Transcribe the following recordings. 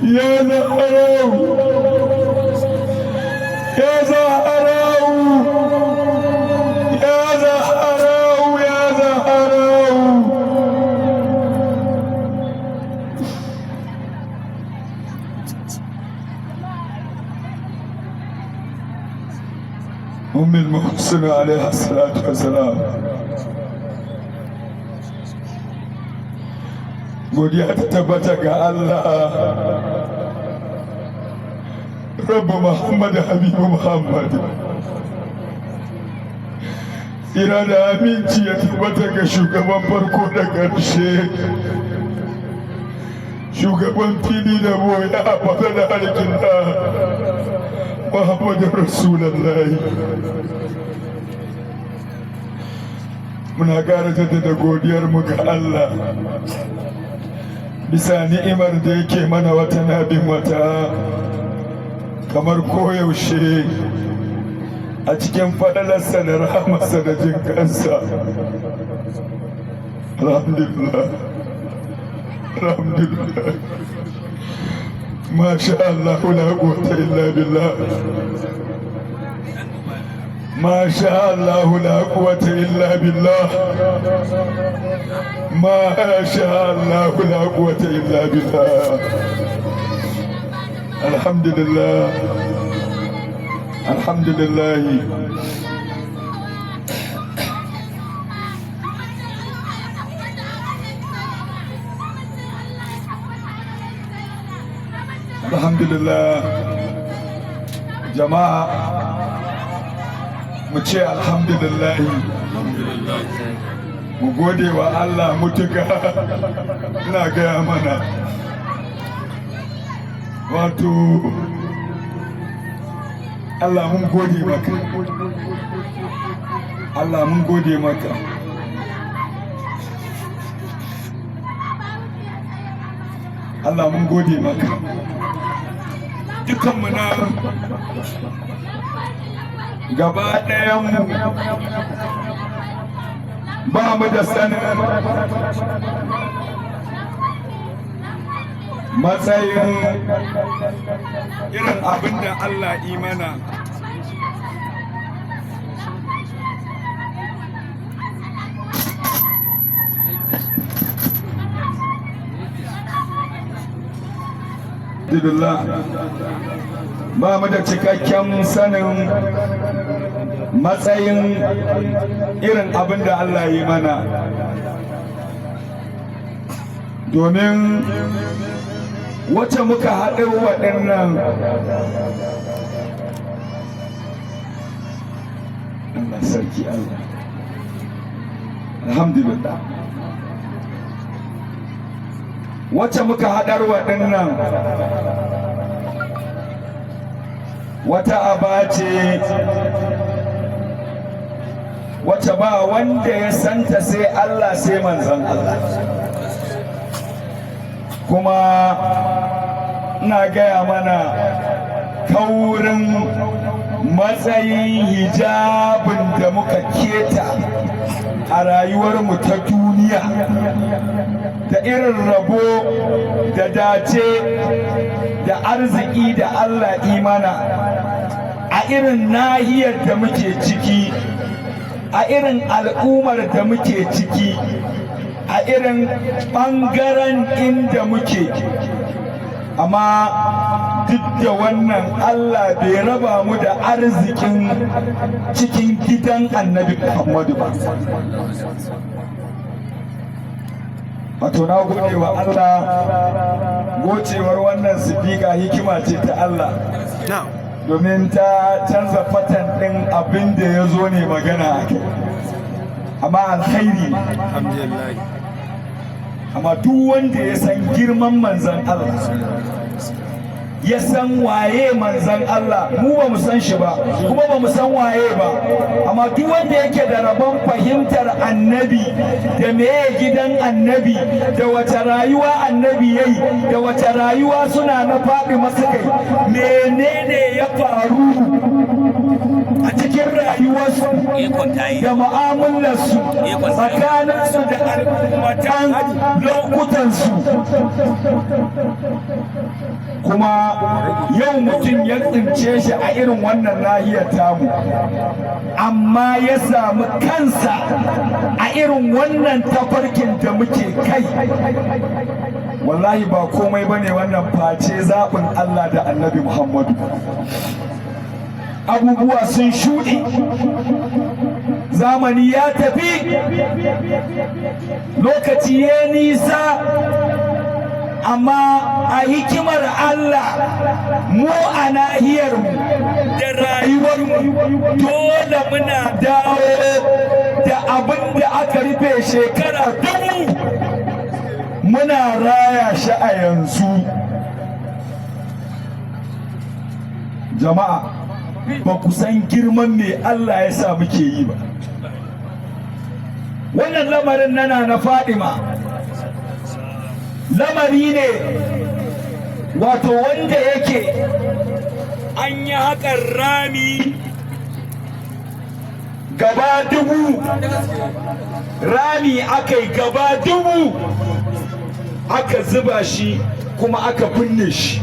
Ya Zahrau, ya Zahrau, ya Zahrau, ya Zahrau. أم المحسن عليها الصلاة والسلام. Godiya ta tabbata ga Allah, Rabbu Muhammad, Habibu Muhammad. Tsira da aminci ya tabbata ga shugaban farko da ƙarshe, shugaban fili da boye a fata da harkin da Muhammadu Rasulullahi. Muna ƙara jaddada godiyarmu ga Allah bisa ni'imar da yake mana wata na bin wata, kamar koyaushe, a cikin fadalarsa da rahamarsa da jin kansa. Alhamdulillah, alhamdulillah, masha Allah, la quwwata illa billah. Masha Allah, la quwwata illa billah. ما شاء الله لا قوة إلا بالله. الحمد لله، الحمد لله. الحمد لله. جماعة، mu ce alhamdulillah, mu gode wa Allah mutuka. Ina gaya mana, wato Allah mun gode maka, Allah mun gode maka, Allah mun gode maka. Dukanmu na gaba ɗayanmu ba mu da sanin matsayin irin abin da Allah imana. Alhamdulillah, ba mu da cikakken sanin matsayin irin abin da Allah yi mana, domin wacce muka haɗu waɗannan. Allah sarki Allah, alhamdulillah. Wacce muka haɗar waɗannan wata aba ce wacce ba wanda ya santa sai Allah, sai manzon Allah. Kuma ina gaya mana, kaurin matsayin hijabin da muka keta a rayuwarmu ta duniya, da irin rabo da dace da arziki da Allah imana a irin nahiyar da muke ciki, a irin al'ummar da muke ciki, a irin ɓangaren inda muke. Amma duk da wannan, Allah bai raba mu da arzikin cikin gidan Annabi Muhammadu ba. Wato na gode wa Allah. Gocewar wannan siddiƙa hikima ce ta Allah, domin ta canza fatan ɗin abin da ya zo ne magana a kai, amma alkhairi. Amma duk wanda ya san girman manzan Allah, ya san waye manzan Allah, mu ba mu san shi ba, kuma ba mu san waye ba. Amma duk wanda yake da rabon fahimtar Annabi, da meye gidan Annabi, da wace rayuwa Annabi yayi, da wace rayuwa suna na faɗi masu kai, menene ya faru. a cikin rayuwarsu da mu'amalarsu tsakaninsu da al'ummatan lokutansu. Kuma yau mutum ya tsince shi a irin wannan nahiyar tamu, amma ya samu kansa a irin wannan tafarkin da muke kai, wallahi ba komai bane wannan face zaɓin Allah da Annabi Muhammadu. Abubuwa sun shuɗe, zamani ya tafi, lokaci ya nisa, amma a hikimar Allah mu a nahiyarmu da rayuwarmu dole muna dawo da abin da aka rufe shekara 1000, muna raya shi a yanzu. Jama'a, ba ku san girman me Allah ya sa muke yi ba. Wannan lamarin nana na Fadima lamari ne wato wanda yake an yi haƙar rami gaba 1000, rami aka yi gaba 1000, aka zuba shi kuma aka binne shi,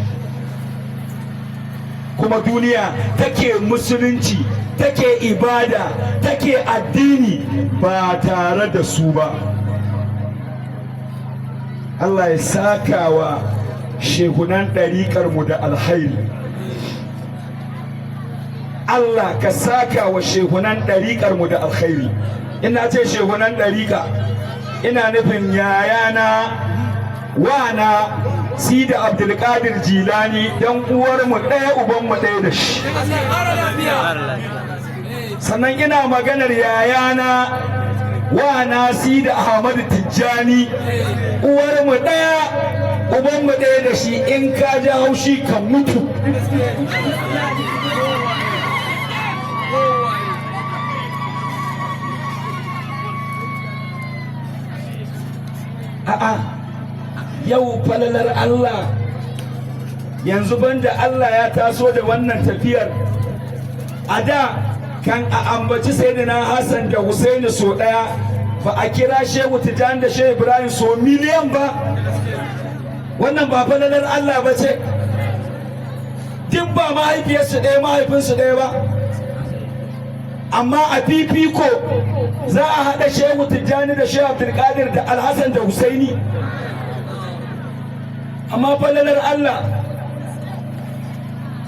kuma duniya take musulunci, take ibada, take addini ba tare da su ba. Allah ya saka wa shehunan ɗariƙarmu da alhairi. Allah ka saka wa shehunan ɗariƙarmu da alkhairi. Ina ce shehunan ɗariƙa, ina nufin yayana wana Sida Abdulkadir Jilani, dan uwarmu ɗaya ubanmu ɗaya da shi. Sannan ina maganar yayana wana Sida Ahmadu Tijjani, uwarmu ɗaya ubanmu ɗaya da shi. In ka ji haushi ka mutu. A'a, yau falalar Allah yanzu banda Allah ya taso da wannan tafiyar, a da kan a ambaci Sayyidina Hassan da Husaini so ɗaya, ba a kira Shehu Tijjani da Shehu Ibrahim so miliyan ba. Wannan ba falalar Allah ba ce? Duk ba mahaifiyarsu ɗaya mahaifinsu ɗaya ba, amma a fifiko za a haɗa Shehu Tijjani da Shehu Abdulkadir da Alhassan da Husaini. Amma falalar Allah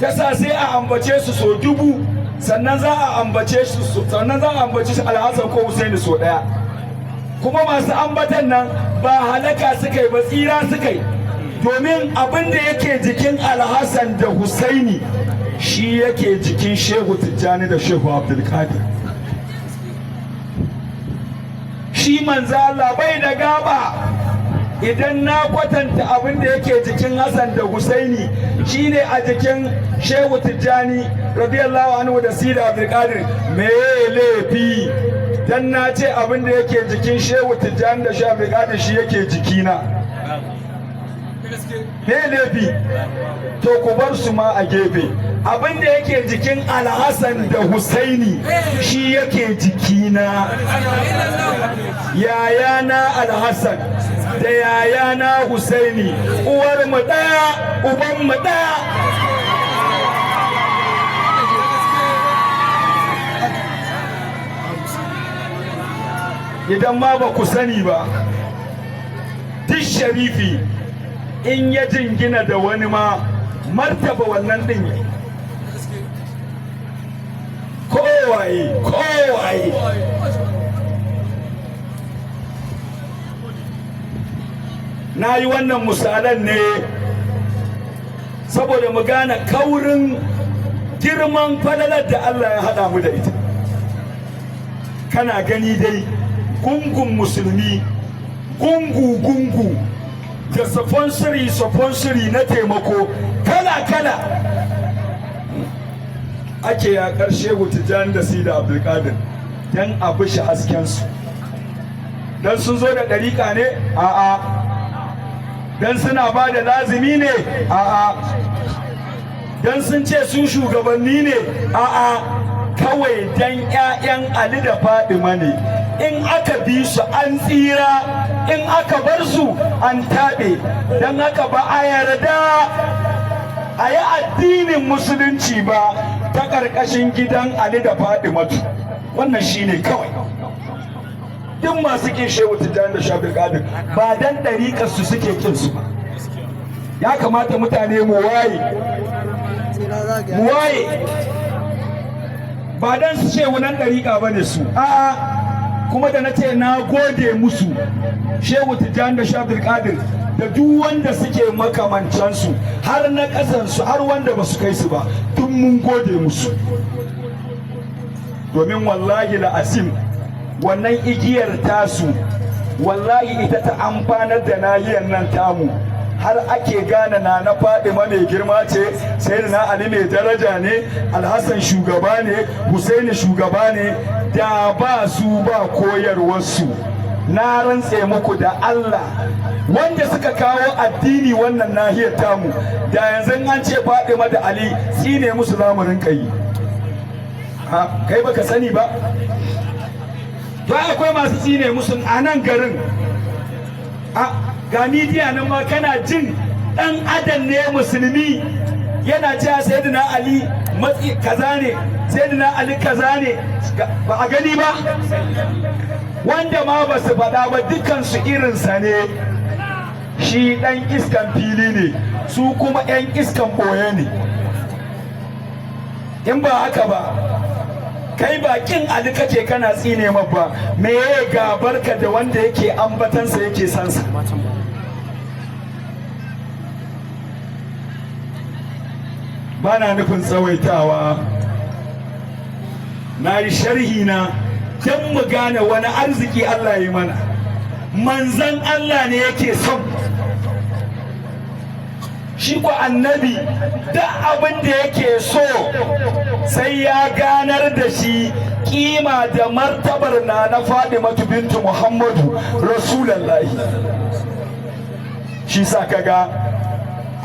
ta sa sai a ambace su so 1000, sannan za a ambace su, sannan za a ambace su Alhassan ko Husaini so ɗaya. Kuma masu ambatan nan ba halaka suka yi ba, tsira suka yi, domin abin da yake jikin Alhassan da Husaini shi yake jikin Shehu Tijjani da Shehu Abdulkadir. Shi manzo Allah bai da gaba. Idan na kwatanta abin da yake jikin Hassan da Husaini shine a jikin Shehu Tijjani radiyallahu anhu da Sida Abdulkadir, me laifi dan na ce abin da yake jikin Shehu Tijjani da Shehu Abdulkadir shi yake jikina? Me laifi? To ku bar su ma a gefe. Abin da yake jikin Alhassan da Husaini shi yake jikina. Yayana Alhassan da yayana Husaini uwar mu ɗaya uban mu ɗaya. Idan ma ba ku sani ba, duk sharifi in ya jingina da wani ma martaba wannan ɗin, kowaye kowaye. Na yi wannan misalan ne saboda mu gane kaurin girman falalar da Allah ya haɗa mu da ita. Kana gani dai gungun musulmi gungu-gungu da safonsiri na taimako kala-kala ake yaƙar Shehu Tijjani da Sida Abdulkadir don a bishe haskensu. Don sun zo da ɗariƙa ne? A'a. Don suna ba da lazimi ne? A'a. Don sun ce su shugabanni ne? A'a. Kawai dan 'ya'yan Ali da Fadima ne. In aka bi su an tsira, in aka bar su an taɓe. Don haka ba a yarda a yi addinin Musulunci ba ta ƙarƙashin gidan Ali da Fadimatu. Wannan shine kawai. Duk masu ƙin Shehu Tijjani da Shehu Abdulkadir, ba dan ɗariƙar su suke ƙin su ba. Ya kamata mutane mu waye, mu waye. Ba dan su ce wannan ɗariƙa ba ne su, a'a. Kuma da na ce na gode musu, Shehu Tijjani da Shehu Abdulkadir da duk wanda suke makamancansu, har na ƙasansu, har wanda ba su kai su ba, duk mun gode musu, domin wallahi la'asim wannan igiyar tasu, wallahi ita ta amfanar da nahiyar nan tamu, har ake gane na na Fadima mai girma ce, sai na Ali mai daraja ne, Alhassan shugaba ne, Husaini shugaba ne. Da ba su ba koyarwarsu, na rantse muku da Allah, wanda suka kawo addini wannan nahiyar tamu, da yanzu an ce Fadima da Ali, tsine musu za mu rinka yi. Ha, kai baka sani ba? To akwai masu tsine musu a nan garin. A ga media nan ma kana jin dan adam ne musulmi yana cewa Sayyidina Ali matsi kaza ne, Sayyidina Ali kaza ne. Ba a gani ba? Wanda ma ba su faɗa ba, dukansu irinsa ne. Shi ɗan iskan fili ne, su kuma 'yan iskan ɓoye ne. In ba haka ba, kai ba kin Ali kake kana tsine ma ba. Me ya gabarka da wanda yake ambatansa, yake sansa? Ba na nufin tsawaitawa. Na yi sharhi na don mu gane wani arziki Allah yi mana. Manzan Allah ne yake son shi ko annabi, da abin da yake so sai ya ganar da shi kima da martabar na na Fadimatu bintu Muhammadu Rasulallahi. Shi sa kaga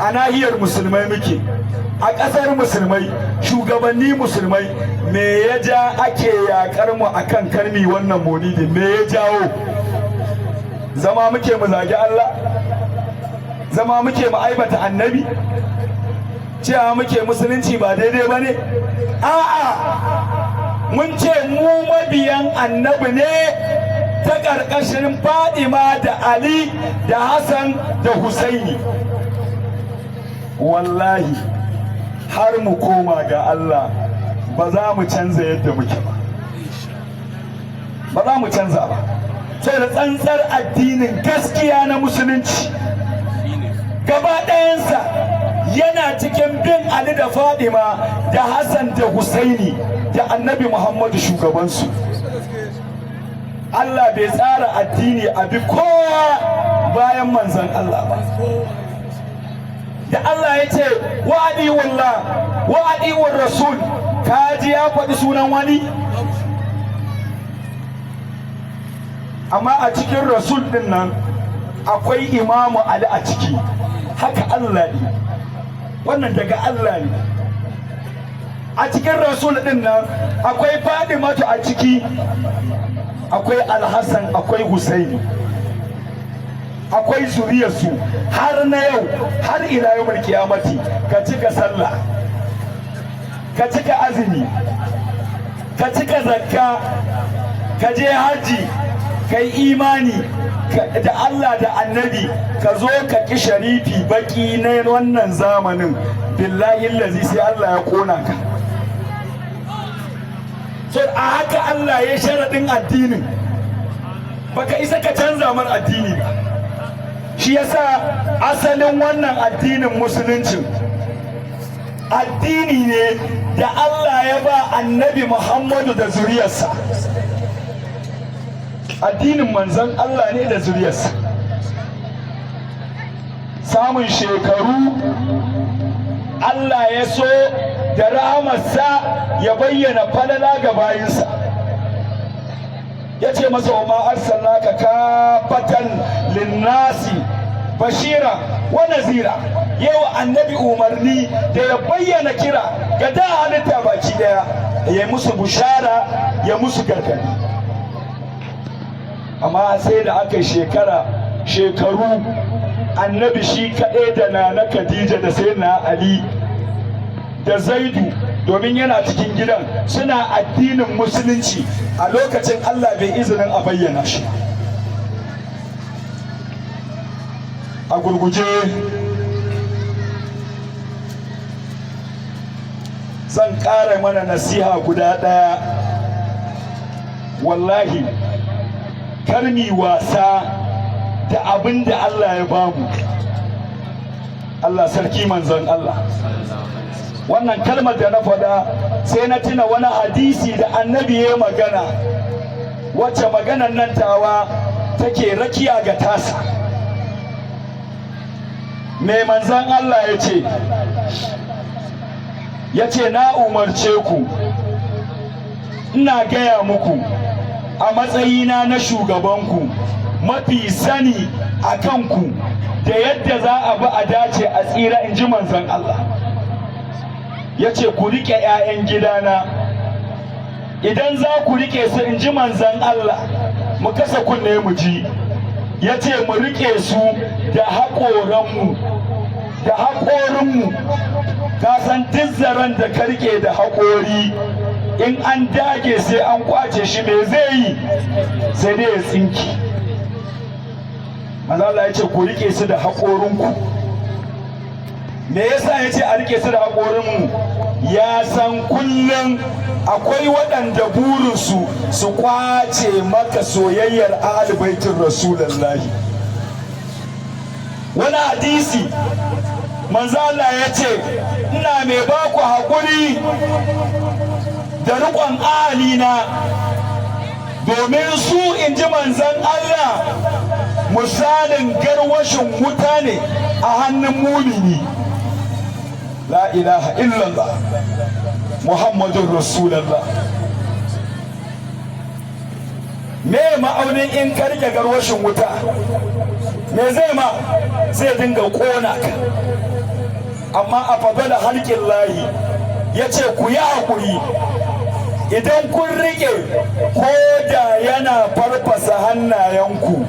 a nahiyar musulmai muke, a ƙasar musulmai, shugabanni musulmai. Me ya ja ake yakar mu akan karmi wannan maulidi? Me ya jawo? Zama muke mu zagi Allah? Zama muke mu aibata annabi? Cewa muke Musulunci ba daidai ba ne? A'a, mun ce mu mabiyan annabi ne ta ƙarƙashin Fadima da Ali da Hassan da Husaini. Wallahi har mu koma ga Allah ba za mu canza yadda muke ba, ba za mu canza ba. Sai da tsantsar addinin gaskiya na Musulunci gaba ɗayansa yana cikin bin Ali da Fadima da Hassan da Husaini da annabi Muhammadu shugabansu. Allah bai tsara addini a bi kowa bayan manzan Allah ba. Da Allah ya ce wa ati'ullah wa ati'ur rasul, kaji ya faɗi sunan wani? Amma a cikin rasul din nan akwai Imamu Ali a ciki. Haka Allah ne, wannan daga Allah ne. A cikin rasul din nan akwai Fadimatu a ciki, akwai Alhassan, akwai Husaini, akwai zuriyarsu har na yau, har ila yau kiyamati. Ka cika sallah, ka cika azumi, ka cika zakka, ka je haji, ka yi imani da Allah da annabi, ka zo ka ƙi sharifi baki na wannan zamanin, billahi lazi sai Allah ya kona ka. So a haka Allah ya sharaɗin addinin, baka isa ka canza mar addini ba. Shi yasa asalin wannan addinin Musuluncin addini ne da Allah ya ba annabi Muhammadu da zuriyarsa. Addinin manzon Allah ne da zuriyarsa. Samun shekaru, Allah ya so da rahamarsa ya bayyana falala ga bayinsa, ya ce masa wa ma arsalnaka kafatan linnasi bashira wa nazira. Yawa annabi umarni da ya bayyana kira ga da halitta baki daya. ya musu bushara, ya musu gargadi. Amma sai da aka yi shekara shekaru, Annabi shi kaɗai da Nana Khadija da sai na Ali da Zaidu, domin yana cikin gidan, suna addinin Musulunci. A lokacin Allah bai izinin a bayyana shi. A gurguje zan ƙara mana nasiha guda ɗaya. Wallahi karmi wasa da abin da Allah ya bamu. Allah sarki manzon Allah. Wannan kalmar da na faɗa, sai na tuna wani hadisi da Annabi ya magana, wacce maganan nan tawa take rakiya ga tasa. Mai manzon Allah ya ce? Ya ce, "Na umarce ku, ina gaya muku a matsayina na shugabanku mafi sani a kanku da yadda za a bi a dace a tsira," in ji manzon Allah. Ya ce, "Ku riƙe 'ya'yan gidana. Idan za ku riƙe su," in ji manzon Allah, mu kasa kunne mu ji, ya ce mu riƙe su da haƙoranmu, da haƙorinmu. Ka san duk zaren da ka riƙe da haƙori, in an dage sai an kwace shi, me zai yi? Sai dai ya tsinki. Manzo Allah ya ce ku riƙe su da haƙorinku. Me yasa ya ce a rike su da haƙorinmu? Ya san kullum akwai waɗanda burinsu su kwace maka soyayyar Ahlul Baitin Rasulullahi. Wani hadisi manzo Allah ya ce, "Ina mai baku haƙuri da riƙon ahalina, domin su," in ji manzon Allah, "misalin garwashin wuta ne a hannun mumini." La ilaha illallah, Muhammadun Rasulallah. Me ma'aunin in ka rike garwashin wuta, me zai ma? Zai dinga kona ka. Amma a fadala halƙin lahi ya ce ku yi haƙuri, idan kun rike, ko da yana farfasa hannayenku,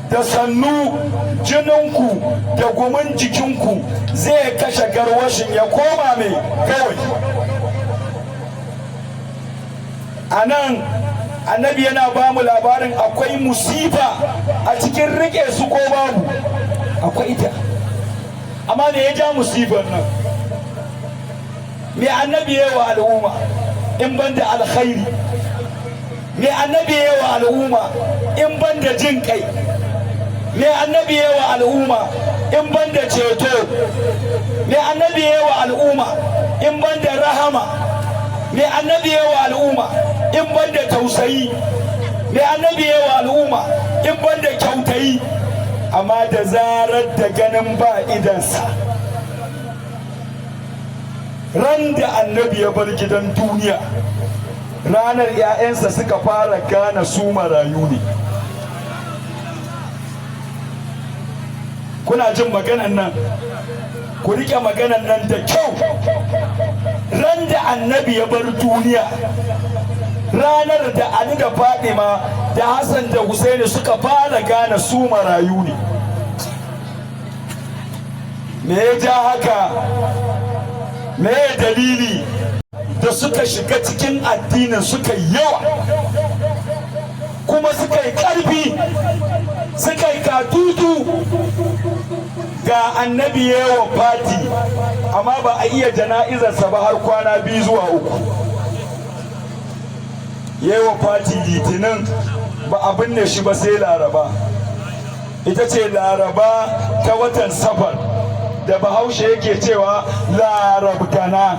da sannu jininku da gumin jikinku zai kashe garwashin ya koma mai kawai. A nan Annabi yana ba mu labarin akwai musifa a cikin rike su, ko babu? Akwai ita. Amma me ya ja musifar nan? Me Annabi ya wa al'umma in ban da alkhairi? Me Annabi ya wa al'umma in ban da jin kai? Me Annabi ya wa al'umma in ban da ceto? Me Annabi ya wa al'umma in ban da rahama? Me Annabi ya wa al'umma in ban da tausayi? Me Annabi ya wa al'umma in ban da kyautayi? Amma da zarar da ganin ba idansa, ran da Annabi ya bar gidan duniya, ranar 'ya'yansa suka fara gane su marayu ne. Kuna jin maganan nan? Ku rike maganan nan da kyau. Ran da Annabi ya bar duniya, ranar da Ali da Fadima da Hassan da Husaini suka fara gane su marayu ne. Me ya ja haka? Me ya dalili da suka shiga cikin addinin, suka yawa, kuma suka yi ƙarfi, suka yi katutu? Ga Annabi yawa fati, amma ba a iya jana'izarsa ba har kwana 2 zuwa 3. Yawa fati Litinin, ba a binne shi ba sai Laraba. Ita ce Laraba ta watan Safar da Bahaushe yake cewa larabgana.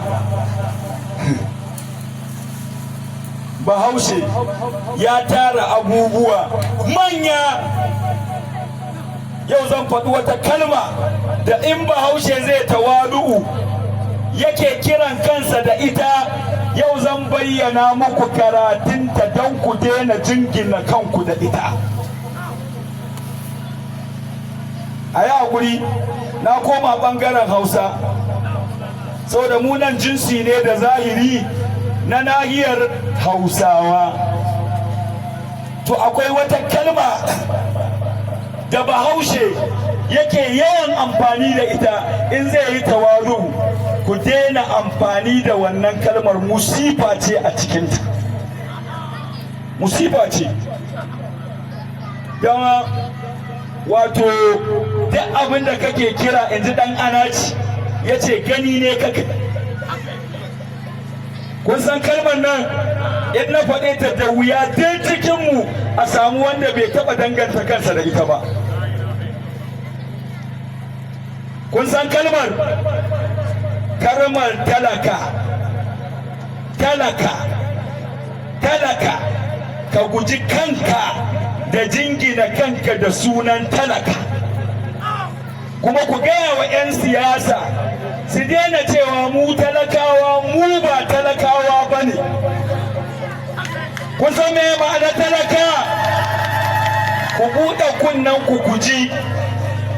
Bahaushe ya tara abubuwa manya. Yau zan faɗi wata kalma da in Bahaushe zai tawadu'u yake kiran kansa da ita, yau zan bayyana muku karatunta don ku daina jingina kanku da ita. A yi haƙuri, na koma ɓangaren Hausa, saboda munan jinsi ne da zahiri. Na nahiyar Hausawa. To, akwai wata kalma da Bahaushe yake yawan amfani da ita in zai yi tawazu. Ku daina amfani da wannan kalmar, musifa ce a cikinta, musifa ce. Don wato duk abin da kake kira, in ji dan anaci ya ce, gani ne kake. Kun san kalmar nan, in na faɗe ta, da wuya duk cikinmu a samu wanda bai taɓa danganta kansa da ita ba. Kun san kalmar? Kalmar talaka, talaka, talaka. Ka guji kanka da jingina kanka da sunan talaka. Kuma ku gaya wa 'yan siyasa su daina cewa mu talakawa. Mu ba talakawa ba ne. Kun san me ma'ana talaka? Ku buɗe kunnen ku guji.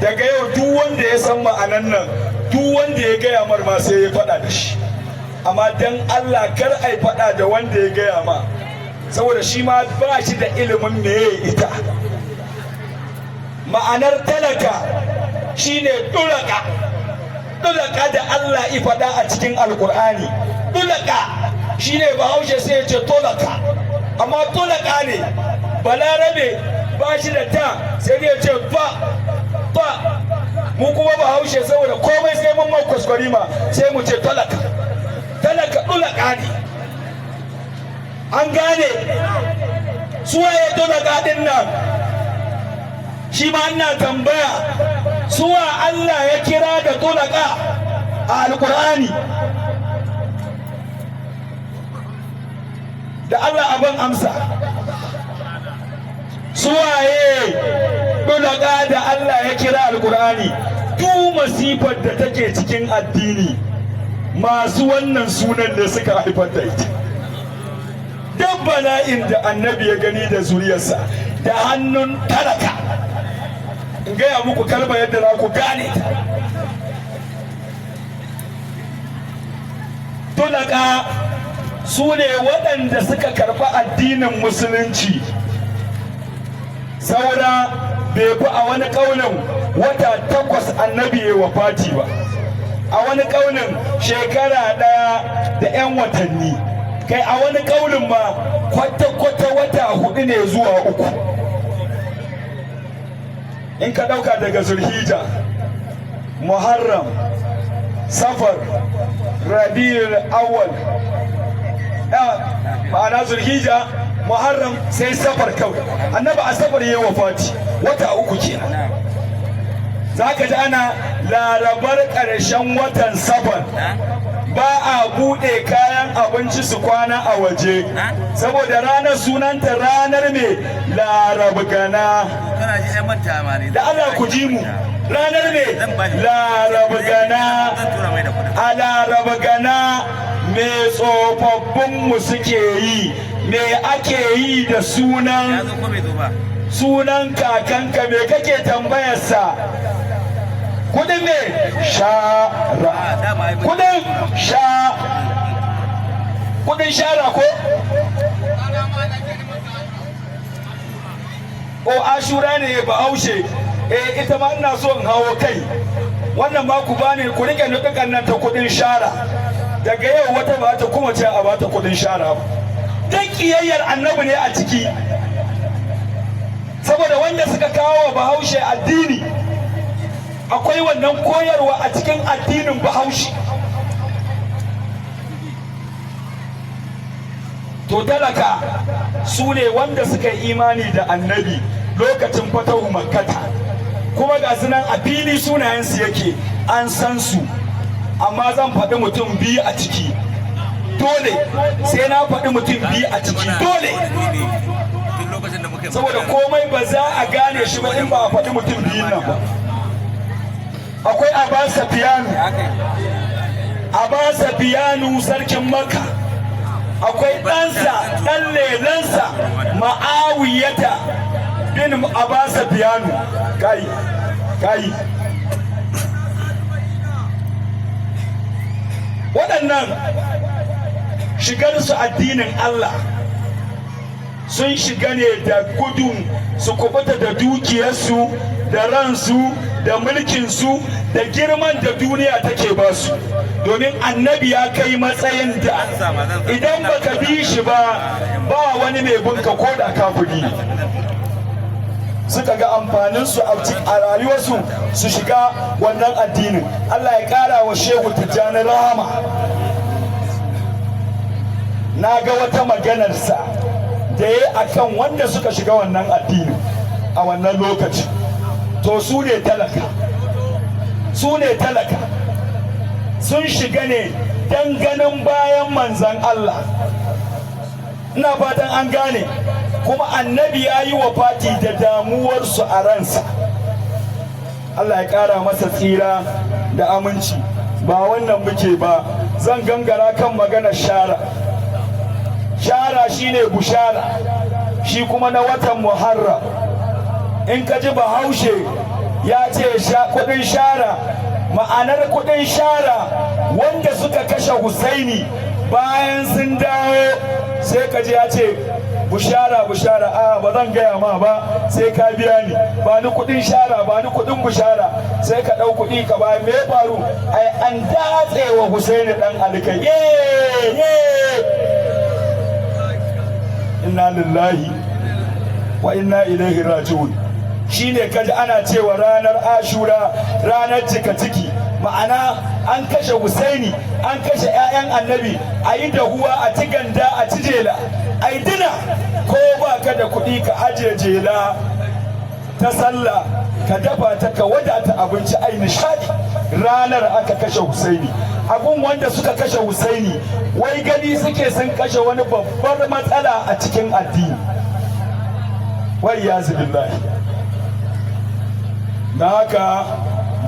Daga yau, duk wanda ya san ma'anan nan, duk wanda ya gaya mar ma, sai ya faɗa da shi. Amma dan Allah kar ai faɗa da wanda ya gaya ma, saboda shi ma ba shi da ilimin meye ita. Ma'anar talaka shine dulaka. Dulaka da Allah ya faɗa a cikin Alkur'ani, dulaka shine Bahaushe sai ya ce tolaka, amma tulaka ne. Balarabe ba shi da ta, sai dai ya ce ba ba. Mu kuma Bahaushe, saboda komai sai mun mai kwaskwarima, sai mu ce talaka, talaka. Dulaka ne. An gane suwaye tulaka din nan? Shi ma ina tambaya, suwa Allah ya kira da tulaka a Alkur'ani? Da Allah abin amsa, suwaye tulaka da Allah ya kira Alkur'ani? Duk masifar da take cikin addini, masu wannan sunan da suka haifar da ita. Duk bala'in da Annabi ya gani da zuriyarsa, da hannun talaka. In gaya muku kalma yadda za ku gane ta: tulaka su ne waɗanda suka karɓi addinin Musulunci saura bai fi, a wani ƙaunin, wata 8 Annabi ya wafati ba, a wani ƙaunin shekara 1 da 'yan watanni, kai, a wani ƙaunin ma kwata-kwata wata 4 ne zuwa 3. In ka ɗauka daga Zulhijja, Muharram, Safar, Rabiul Awwal, ma'ana Zulhijja, Muharram, sai Safar kawai. Annabi a Safar yi wafati, wata 3 kenan. Za ka ji ana larabar ƙarshen watan Safar, ba a buɗe kayan abinci su kwana a waje, saboda ranar sunanta ranar mai Larabgana. Kana ji ai manta ma ne. Da Allah ku ji mu, ranar mai Larabgana. Zan tura mai da kuɗin. A Larabgana, me tsofaffinmu suke yi? Me ake yi da Ya sunan zo ko bai zo ba? Sunan kakanka, me kake tambayarsa? Kudin me? Shara. A dama ai Kudin sha, kudin shara ko o Ashura ne Bahaushe. Eh, ita ma ina so in hawo kai wannan ma. Ku bani ku rike nutukan nan ta kudin shara. Daga yau wata ba ta kuma ce a bata kudin shara ba. Dan kiyayyar Annabi ne a ciki, saboda wanda suka kawo wa Bahaushe addini, akwai wannan koyarwa a cikin addinin Bahaushe. To, talaka su ne wanda suka yi imani da Annabi lokacin fatahu Makkata, kuma ga su nan a fili sunayensu yake, an san su. Amma zan faɗi mutum biyu a ciki. Dole sai na faɗi mutum biyu a ciki, dole. Tun lokacin da muka yi Saboda magana. komai ba za a gane shi ba in ba a faɗi mutum biyun nan ba. Akwai Abasa Fiyanu, Abasa Fiyanu, sarkin Makka. Akwai ɗansa, ɗan lelansa, Ma'awiyata bin Abasa Fiyanu. Kai, kai, waɗannan Shigar su addinin Allah, sun shiga ne da gudun su kubuta da dukiyarsu da ransu da mulkinsu da girman da duniya take ba su, domin Annabi ya kai matsayin da idan baka bi shi ba, ba wani mai bunka, ko da kafiri ne. Suka ga amfaninsu a rayuwarsu su shiga wannan addinin. Allah ya kara wa Shehu Tijjani rahama. Na ga wata maganarsa da ya akan wanda suka shiga wannan addinin a wannan lokaci. To, su ne talaka, su ne talaka. Sun shiga ne don ganin bayan Manzan Allah. Ina fatan an gane. Kuma Annabi ya yi wa fati da damuwarsu a ransa. Allah ya ƙara masa tsira da aminci. Ba wannan muke ba, zan gangara kan maganar shara. Shara shine bushara, shi kuma na watan Muharram. In ka ji Bahaushe ya ce kudin shara, ma'anar kudin shara, wanda suka kashe Husaini, bayan sun dawo sai ka ji ya ce, "Bushara, bushara, a ba zan gaya ma ba sai ka biya ni. Ba ni kudin shara, ba ni kudin bushara." Sai ka ɗau kuɗi ka ba. Me ya faru? Ai an datse wa Husaini dan alkai. Ye ye, inna lillahi wa inna ilaihi raji'un. Shine kaji ana cewa ranar Ashura ranar cika ciki, ma'ana an kashe Husaini, an kashe 'ya'yan Annabi, a yi dahuwa, a ci ganda, a ci jela, a yi dina. Ko ba ka da kuɗi, ka aje jela ta sallah, ka dafa ta, ka wadata abinci, ai nishadi. Ranar aka kashe Husaini. Abun wanda suka kashe Husaini, wai gani suke sun kashe wani babbar matsala a cikin addini. Wai ya billahi. Da haka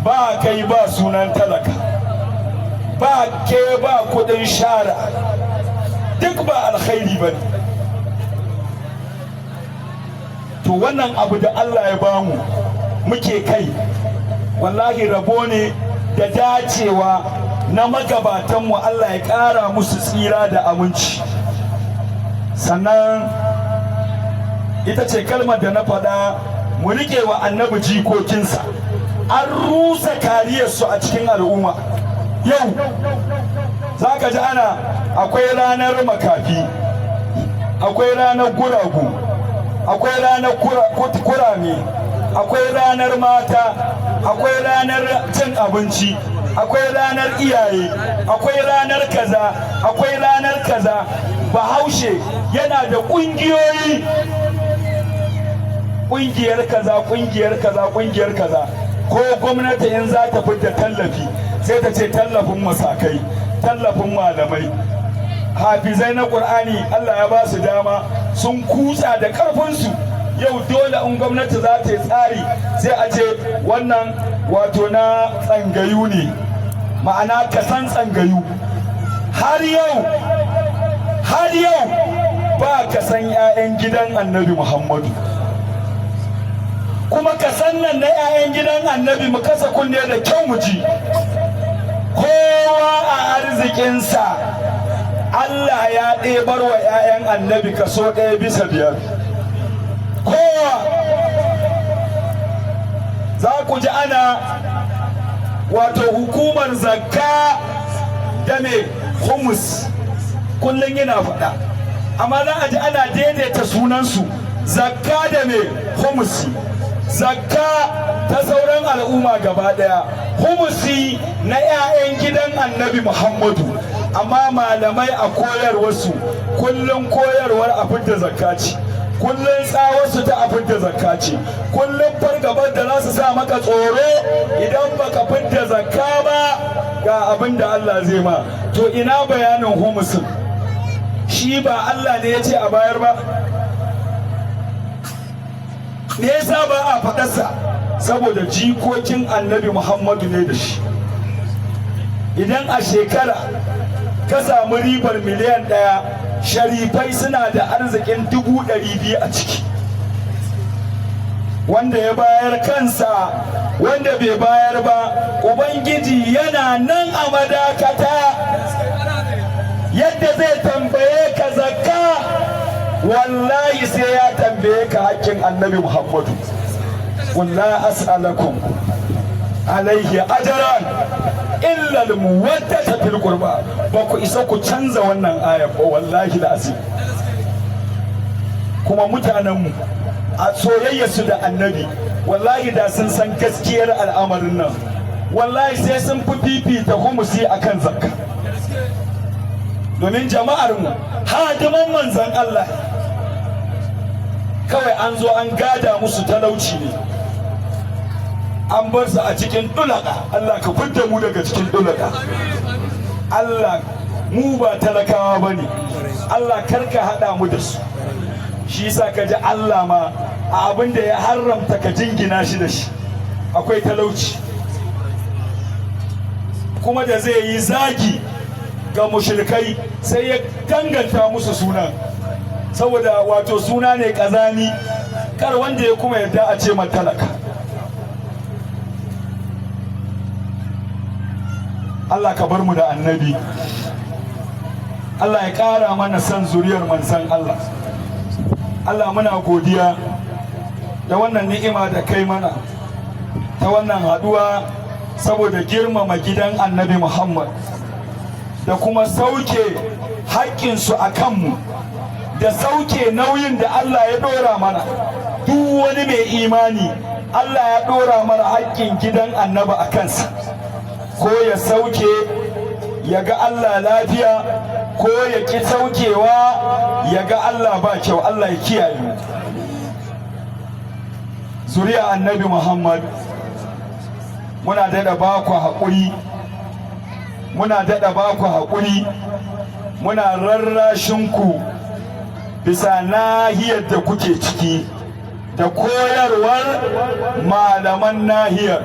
ba kai ba sunan talaka, ba ke ba kudin shara, duk ba alkhairi ba ne. To, wannan abu da Allah ya bamu muke kai, wallahi rabo ne da dacewa na magabatanmu. Allah ya ƙara musu tsira da aminci. Sannan ita ce kalmar da na faɗa, mu riƙe wa Annabi jikokinsa. An rusa kariyarsu a cikin al'umma. Yau za ka ji ana akwai ranar makafi, akwai ranar guragu, akwai ranar kurame, akwai ranar mata, akwai ranar cin abinci, akwai ranar iyaye, akwai ranar kaza, akwai ranar kaza. Bahaushe yana da ƙungiyoyi, ƙungiyar kaza, ƙungiyar kaza, ƙungiyar kaza. Ko gwamnati in za ta fidda tallafi, sai ta ce tallafin masakai, tallafin malamai, hafizai na Ƙur'ani. Allah ya ba su dama, sun kutsa da ƙarfinsu. Yau dole in gwamnati za ta yi tsari, sai a ce wannan wato na tsangayu ne, ma'ana kasan tsangayu. Har yau, har yau ba ka san 'ya'yan gidan Annabi Muhammadu. Kuma ka san nan na 'ya'yan gidan Annabi, mu kasa kunne da kyau mu ji. Kowa a arzikinsa, Allah ya ɗebar wa 'ya'yan Annabi kaso 1/5. Kowa za ku ji ana wato hukumar zakka da me humus, kullum yana faɗa, amma za a ji ana daidaita sunansu, zakka da me humusi. Zakka ta sauran al'umma gaba ɗaya, humusi na 'ya'yan gidan Annabi Muhammadu. Amma malamai a koyarwarsu kullum koyarwar a fidda zakka ce, kullum tsawarsu ta a fidda zakka ce, kullum fargabar da za su sa maka tsoro, idan baka fidda zakka ba, ga abin da Allah zai ma. To, ina bayanin humusin? Shi ba Allah ne ya ce a bayar ba? Me yasa ba a faɗarsa? Saboda jikokin Annabi Muhammadu ne da shi. Idan a shekara ka samu ribar miliyan 1, sharifai suna da arzikin 200,000 a ciki. Wanda ya bayar kansa, wanda bai bayar ba, Ubangiji yana nan a madakata. Yadda zai tambaye ka zakka, wallahi sai ya tambaye ka hakkin Annabi Muhammadu. قل لا أسألكم عليه أجرا إلا المودة في القربى. Ba ku isa ku canza wannan aya ba, wallahi azim. Kuma mutanenmu a soyayya su da Annabi, wallahi da sun san gaskiyar al'amarin nan, wallahi sai sun fi fifita humusi akan zakka, domin jama'ar mu hadiman Manzan Allah kawai an zo an gada musu talauci ne, an bar su a cikin dulaka. Allah ka fidda mu daga cikin dulaka. Allah, mu ba talakawa ba ne. Allah, karka haɗa mu da su. Shi yasa ka ji Allah ma a abin da ya haramta ka jingina shi da shi akwai talauci. Kuma da zai yi zagi ga mushrikai, sai ya danganta musu sunan, saboda wato suna ne kazami, kar wanda ya kuma yadda a ce talaka. Allah ka bar mu da Annabi. Allah ya ƙara mana son zuriyar Manzan Allah. Allah, muna godiya da wannan ni'ima da kai mana ta wannan haduwa saboda girmama gidan Annabi Muhammad da kuma sauke haƙƙinsu a kanmu da sauke nauyin da Allah ya ɗora mana. Duk wani mai imani, Allah ya ɗora mana haƙƙin gidan Annabi a kansa, ko ya sauke ya ga Allah lafiya, ko ya ƙi saukewa ya ga Allah ba kyau. Allah ya kiyaye mu. Zuriya Annabi Muhammad, muna daɗa ba ku haƙuri, muna daɗa ba ku haƙuri, muna rarrashinku bisa nahiyar da kuke ciki da koyarwar malaman nahiyar.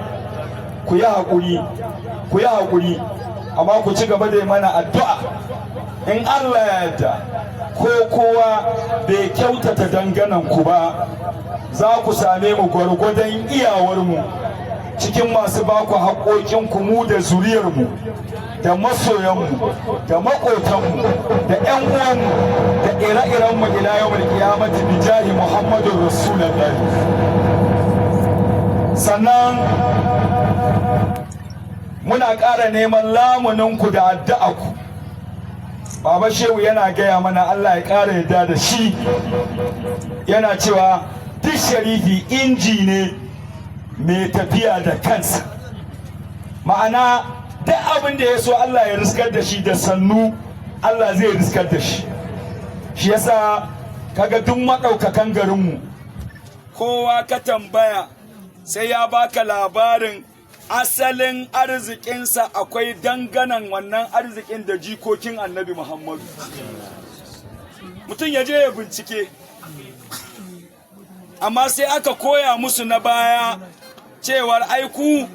Ku yi haƙuri, ku yi haƙuri, amma ku ci gaba da mana addu'a. In Allah ya yarda, ko kowa bai kyautata danganan ku ba, za ku same mu gwargwadon iyawarmu cikin masu baku haƙoƙinku, mu da zuriyarmu da masoyanmu da maƙotanmu da 'yan uwanmu da ire-irenmu إلى يوم القيامة بجاه محمد رسول الله. Sannan muna ƙara neman lamuninku da addu'aku. Baba Shehu yana gaya mana, Allah ya ƙara yadda da shi, yana cewa duk sharifi inji ne mai tafiya da kansa, ma'ana duk abin da ya so Allah ya riskar da shi, da sannu Allah zai riskar da shi. Shi yasa kaga duk maɗaukakan garinmu, kowa ka tambaya sai ya baka labarin asalin arzikinsa akwai danganan wannan arzikin da jikokin Annabi Muhammadu. Mutum ya je ya bincike. Amma sai aka koya musu na baya cewar aiku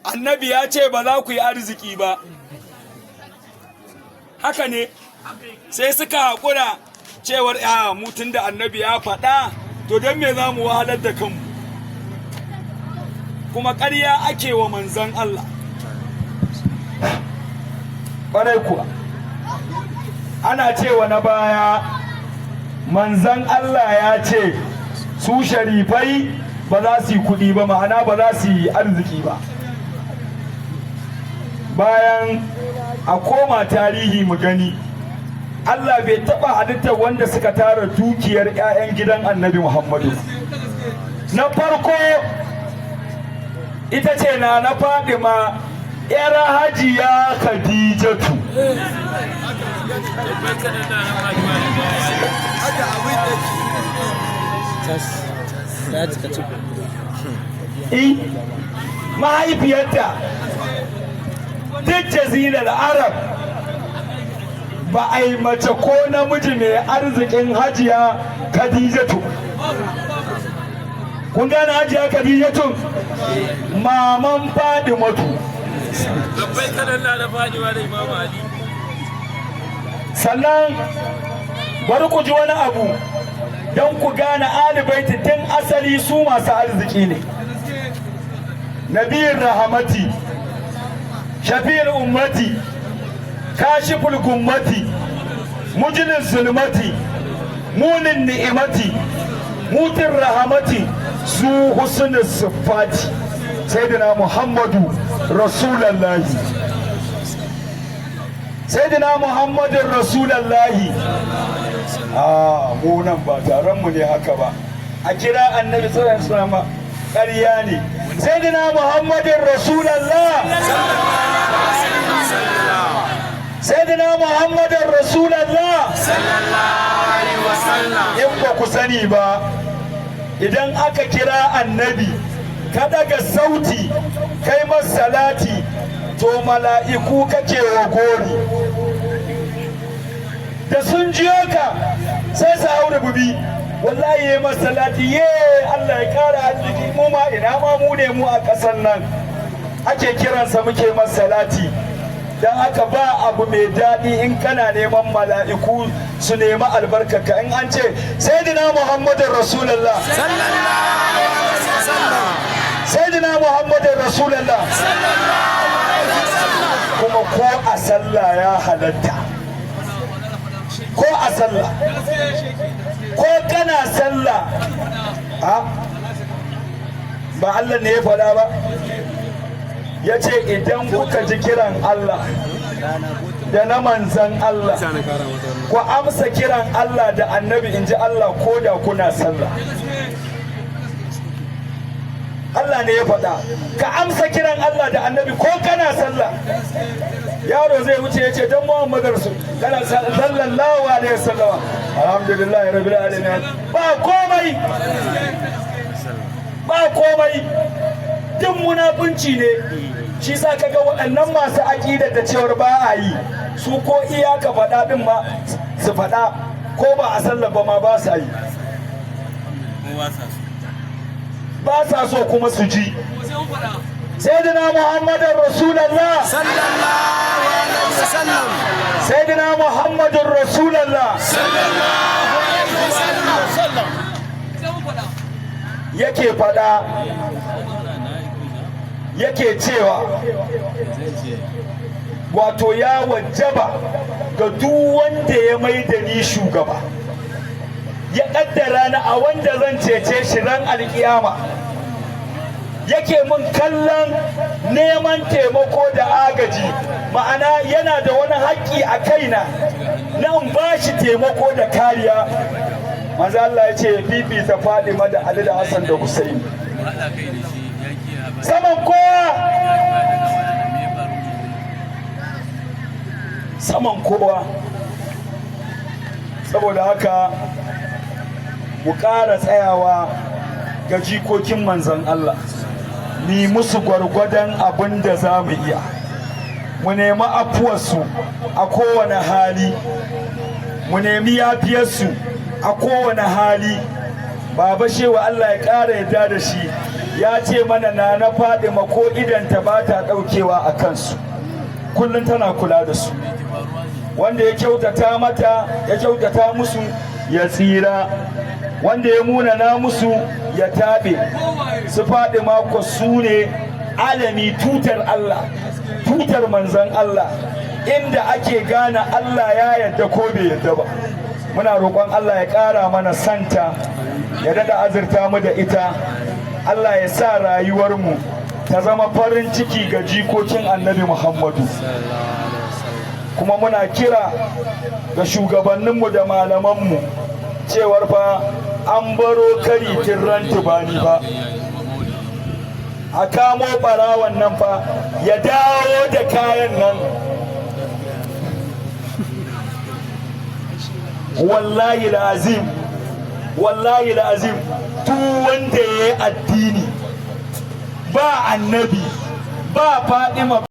Annabi ya ce ba za ku yi arziki ba. Haka ne, sai suka haƙura cewar a mutum da Annabi ya faɗa, to don me za mu wahalar da kanmu? Kuma ƙarya ake wa Manzan Allah. Ƙwarai kuwa, ana cewa na baya Manzan Allah ya ce su sharifai ba za su yi kuɗi ba, ma'ana ba za su yi arziki ba, bayan a koma tarihi mu gani, Allah bai taɓa halittar wanda suka tara dukiyar 'ya'yan gidan Annabi Muhammadu. Na farko ita ce na na Fadima, 'yar Hajiya Khadijatu. Haka abin yake. Ya cika cik. Eh, mahaifiyarta, duk Jazirar Arab ba a yi mace ko namiji mai arzikin Hajiya Khadijatu. Kun gane Hajiya Khadijatu, maman Fadimatu? Labbai kanan na da Fadima da Imam Ali. Sannan bari ku ji wani abu don ku gane Alibaiti tun asali su masu arziki ne. نبي الرحمة، شفيع الأمة، كاشف الغمة. Mujinin zulmati, munin ni'imati, mutin rahamati, su husnul siffati, Sayyidina Muhammadu Rasulallahi, Sayyidina Muhammadin Rasulallahi. A mu nan ba taron mu ne haka ba. A kira Annabi sallallahu alaihi wasallam ƙarya ne. Sayyidina Muhammadin Rasulallah, Sayyidina Muhammadin Rasulallah. In ba ku sani ba, idan aka kira Annabi ka daga sauti kai salati, to mala'iku kake wa gori. Da sun jiyo ka sai su hau rububi. Wallahi ya masa salati, ye Allah ya kara arziki. Mu ma ina ma mu ne mu a ƙasar nan ake kiransa muke masa salati. Dan haka ba abu mai daɗi in kana neman mala'iku su nemi albarkarka in an ce Sayyidina Muhammadin Rasulullah, Sayyidina Muhammadin Rasulullah. Kuma ko a sallah ya halatta, ko a sallah, ko kana sallah, ha, ba Allah ne ya faɗa ba? Ya ce idan kuka ji kiran Allah da na manzan Allah, ku amsa kiran Allah da Annabi, in ji Allah, ko da kuna sallah. Allah ne ya faɗa ka amsa kiran Allah da Annabi ko kana sallah. Yaro zai wuce ya ce don Muhammad Rasul, kana sallallahu alaihi wasallam, alhamdulillah rabbil alamin, ba komai, ba komai. Duk munafunci ne. Shi sa kaga waɗannan masu aƙidar da cewar ba a yi, su ko iyaka faɗa ɗin ma su faɗa, ko ba a sallah ba ma ba sa yi. Ba sa so kuma su ji Sayyidina Muhammadin Rasulallah, Sayyidina Muhammadin Rasulallah. Yake faɗa, yake cewa wato ya wajaba ga duk wanda ya mai da ni shugaba, ya kaddara ni a wanda zan cece shi ran alkiyama, yake mun kallon neman taimako da agaji, ma'ana yana da wani haƙƙi a kaina na in ba shi taimako da kariya. Maza Allah ya ce fifita Fadima da Ali da Hassan da Hussein saman kowa, saman kowa. Saboda haka mu ƙara tsayawa ga jikokin Manzan Allah, ni musu gwargwadon abin da za mu iya, mu nemi afuwarsu a kowane hali, mu nemi yafiyarsu a kowane hali. Baba Shewa, Allah ya ƙara yadda da shi, ya ce mana na na Fadima ko idanta ba ta ɗaukewa a kansu, kullum tana kula da su. Wanda ya kyautata mata, ya kyautata musu, ya tsira. Wanda ya munana musu, ya taɓe. Su faɗi mako su ne alami, tutar Allah, tutar Manzan Allah, inda ake gane Allah ya yarda ko bai yarda ba. Muna roƙon Allah ya ƙara mana santa, ya daɗa azurta mu da ita. Allah ya sa rayuwarmu ta zama farin ciki ga jikokin Annabi Muhammadu. Kuma muna kira ga shugabanninmu da malamanmu cewar fa an baro kari ran tubani fa, a kamo ɓarawan nan fa, ya dawo da kayan nan. Wallahi azim, wallahi azim, duk wanda ya yi addini ba Annabi, ba Fadima.